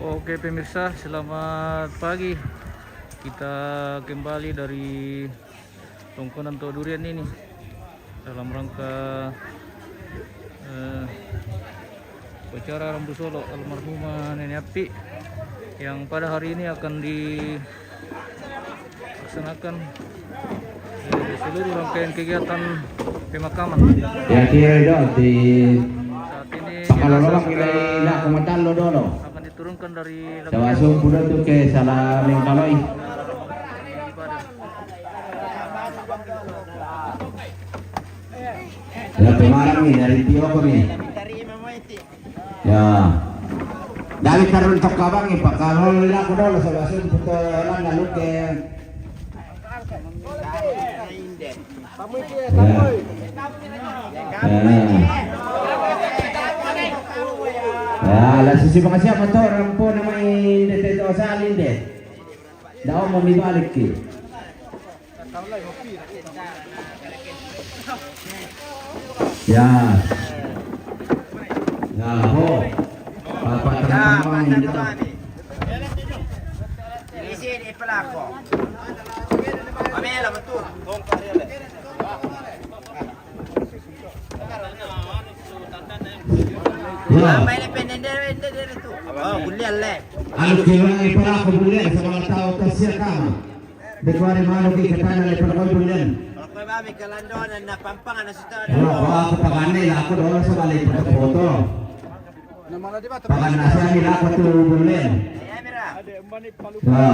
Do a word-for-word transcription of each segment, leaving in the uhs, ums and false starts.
Oke pemirsa, selamat pagi. Kita kembali dari Tongkonan Tau Durian ini dalam rangka eh, upacara Rambu Solo almarhumah Nenek Api yang pada hari ini akan di laksanakan di seluruh rangkaian kegiatan pemakaman. Ya, kira dong di saat ini jenazah sudah akan diturunkan dari lokasi. Coba sumpah dulu tuh ke salah mengkaloi. Ya, pemarang nih dari Tio kok nih. Ya. Dari tarun tok kabang ni, pakalolo la ko dolo sa basun puto lana luke. Ya. Ya. Ya, la susi makasiya motor rampo namai dete to salin de. Dao mo mi balik ki. Ya. Ya, ho. Papa tengah ini. Ini sih di pelako. Pamela betul. Ya. Apa ini pendek dari itu? Oh, kuliah le. Anu kilang ipala ko bulian sa mga tao ta siya kama. Di ko ari mano ki katana le pala ko bulian. Kalau kau mami kalandonan na pampangan na suta. Ya, ko ako pagani la ako doon sa balik foto-foto. Pagana siya nila ako tu bulian. Ya, mira. Ya.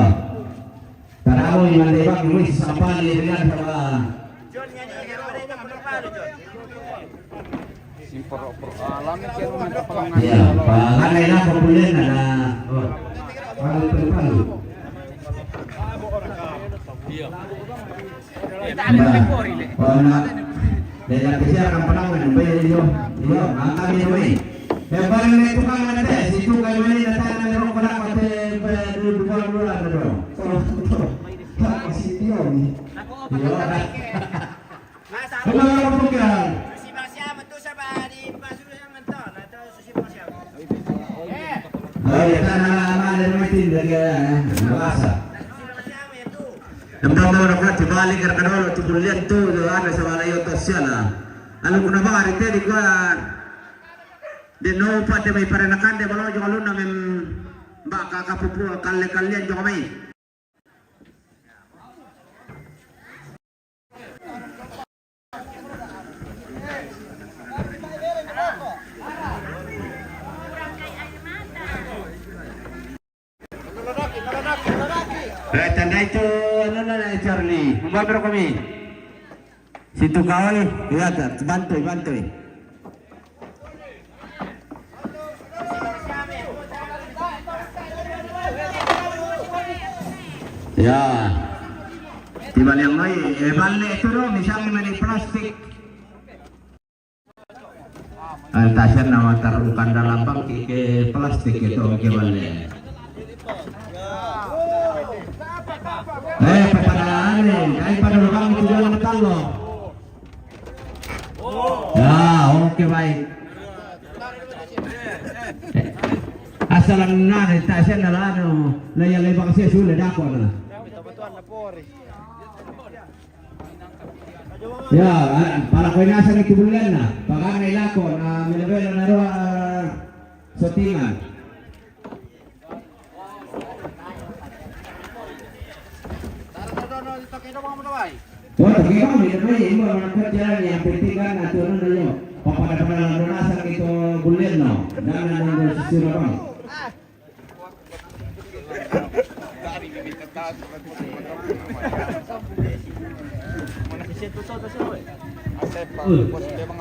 Tara mo yung mandebak mo sa pali rin sa mga John, yan, yan, yan, yan, yan, yan, yan, yan, yan. Simporo-poro alami kaya naman sa panganay. Iya, panganay na, papulian na na. Oh. Paano ito, paano? Iya. Ba, oh, na. Dahil lang kasi ang panahon, ba yun, yun? Yun, ang kami naman eh. Kaya parang may tukang na natin, si Tukay Mali na tayo na meron ko na, pati, pa, dudukang mula na doon. So, so, si Tio, eh. Yun. Susi Bang Siam, tu sa ba di Pak Susi Bang Siam, tu sa Susi Bang Siam. Oh, ya, tan na, na, na, na, tin, dari, eh, bahasa. Susi Bang Siam, ya, tu. Namtama na ko, tibalik ka na, tu bulian tu, ano sa wala yun, to siya na. Alam ko na ba, arite, di ko, ah, di no, pati may paranakan, di malo, yung alun namin, baka kapupu, kalle-kallian, yung may. Eh, tandai tu, anu na, na, Charlie. Membawa kami. Situ kau ni, ya, bantu, bantu. Ya. Tiba yang mai, eh, balik tu doh, misalnya mani plastik. Antasan nama tarukan dalam bangki ke plastik itu ke balik. Eh, pertanyaan ni, daripada orang itu jangan bertanggung. Ya, oke, baik. Asal ang nani, tak siya na lang, ano, na yan lang bang siya sula dako na. Ya, ah, para ko inasa ni kibulan na. Pagana ilako na milabela na roa, ah, sa tingan. Wah, kita ni, tapi ini orang kerja ni, yang penting kan aturan dulu. Papada-pada lalu nasa kita bulan, no. Dan ada yang susun apa?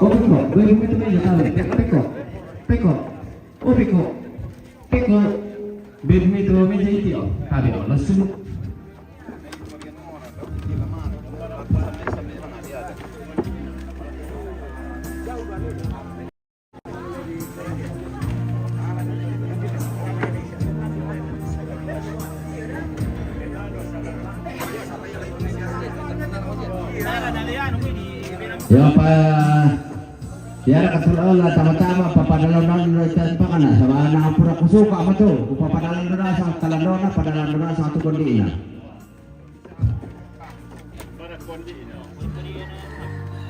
Peko, peko, peko, peko. O peko, peko, bebmito meja iti o, tabi o, lasu. Ya, pa, Yara ka tolo la tama-tama papadalon na no tan pakana sama na pura kusuka matu ku papadalon na sa talandona padalandona sa tu kondina.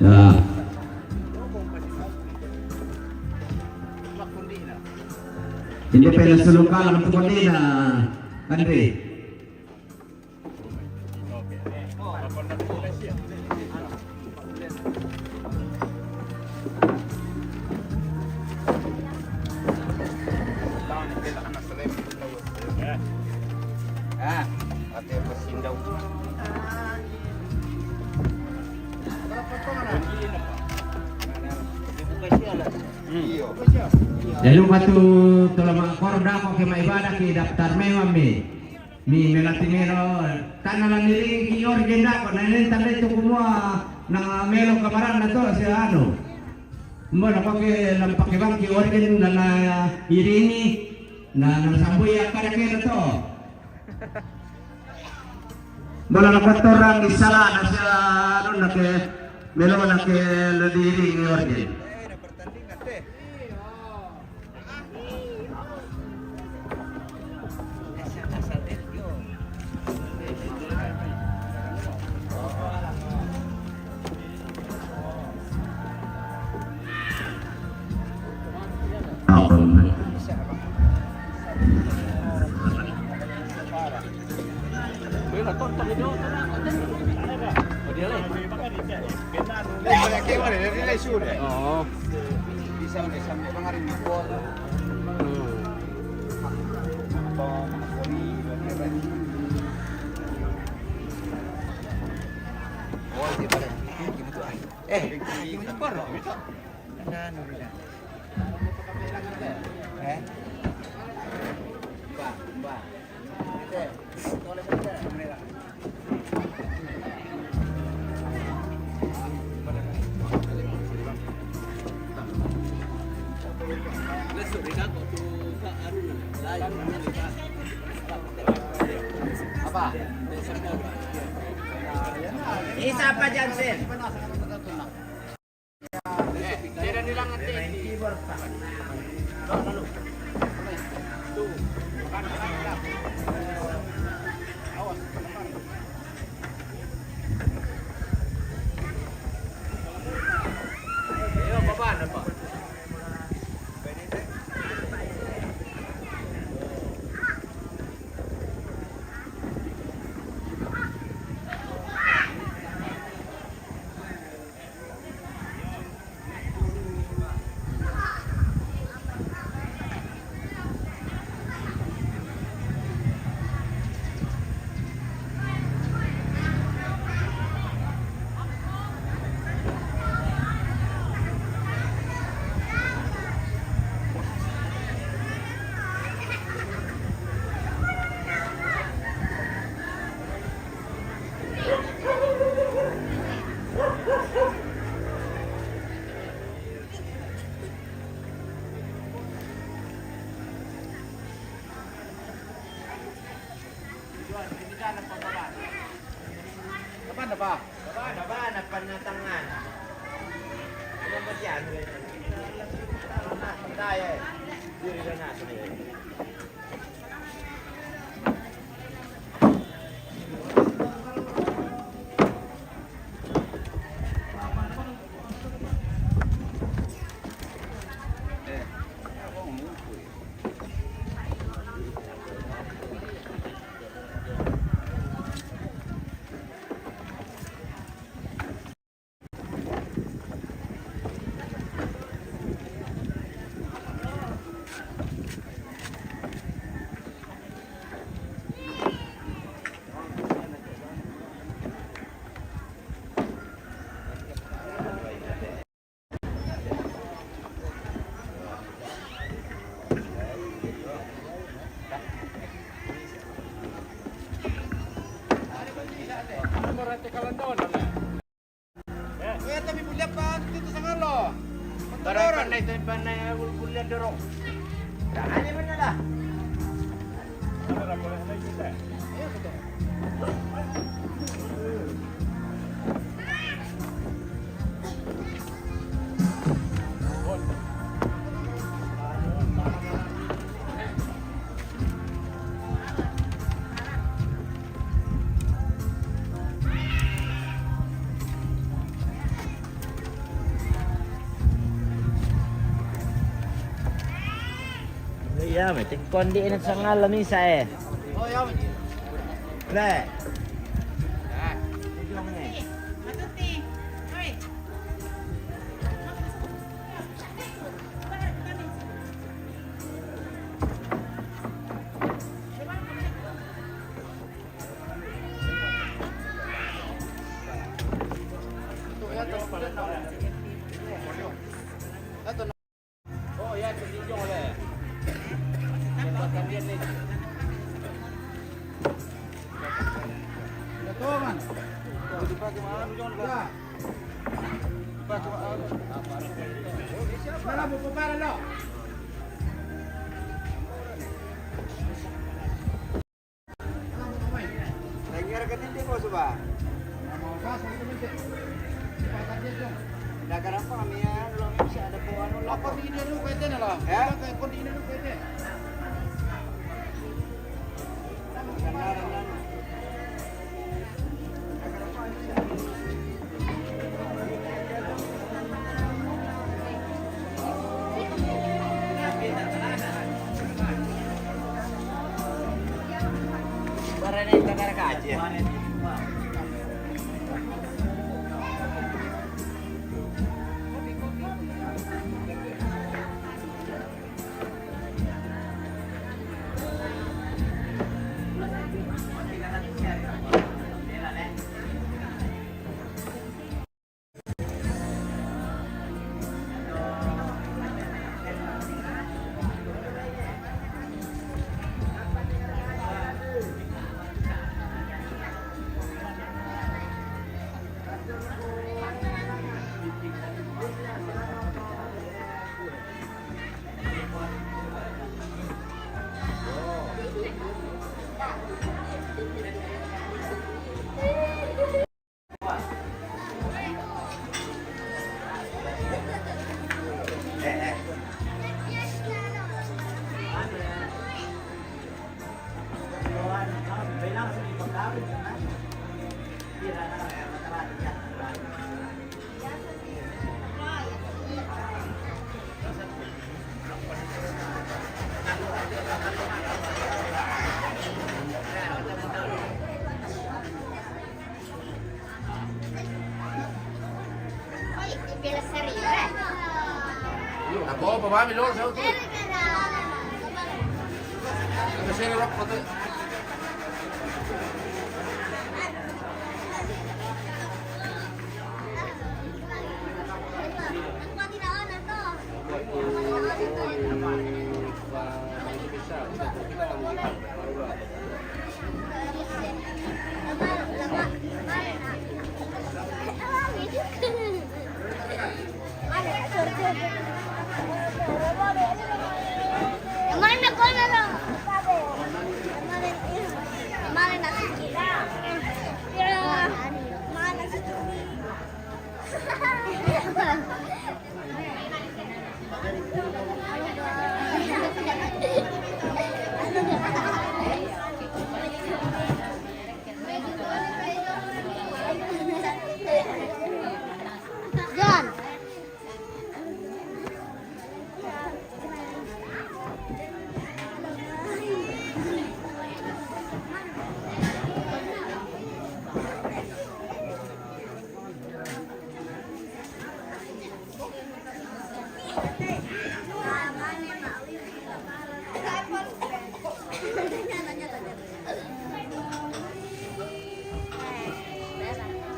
Ya. Hindi pala suluka lang tu kondina. Andre. Lalu batu tolong makor dah kok kema ibadah ki daftar memang mi. Mi melati melo tana la niring ki orgen dako na nen tanda itu kumua na melo kamaran na to si anu. Mbo na pake lam pake bang ki orgen na na iringi na na sambui ya kada kena to. Mbo na kotoran di sala na si anu na ke melo na ke le diringi orgen. Oo. Eh, Isa pa dyan, sir. Apa na pa? Baba na pa na tangan. Ano ba siya? Ano ba siya? Tayo. Diri na na. Iya, mesti kondi ini sangal lah misa eh. Le. Dengar ke nanti bos, Pak. Dah garam kami ya, kalau bisa ada buah anu lah. Apa sih ini lu kaitan lah? Ya? Apa kayak kau ini lu kaitan? Apa, apa, mami, lor, sa' tu. Kasi sila rock pa to.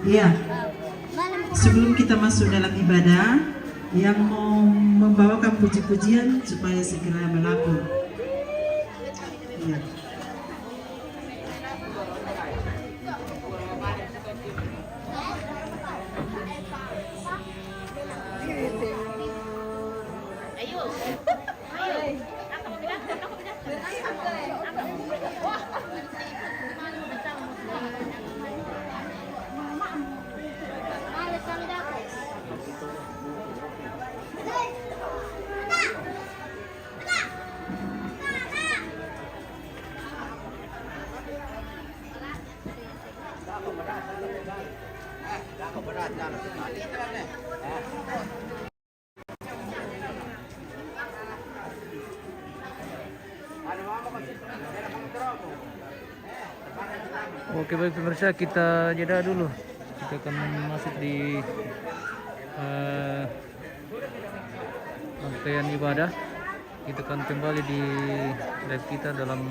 Iya. Sebelum kita masuk dalam ibadah, yang mau membawakan puji-pujian supaya segera melapor. Iya. Oke, baik pemirsa, kita jeda dulu. Kita akan masuk di eh, rangkaian ibadah. Kita akan kembali di live kita dalam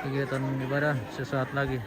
kegiatan ibadah sesaat lagi.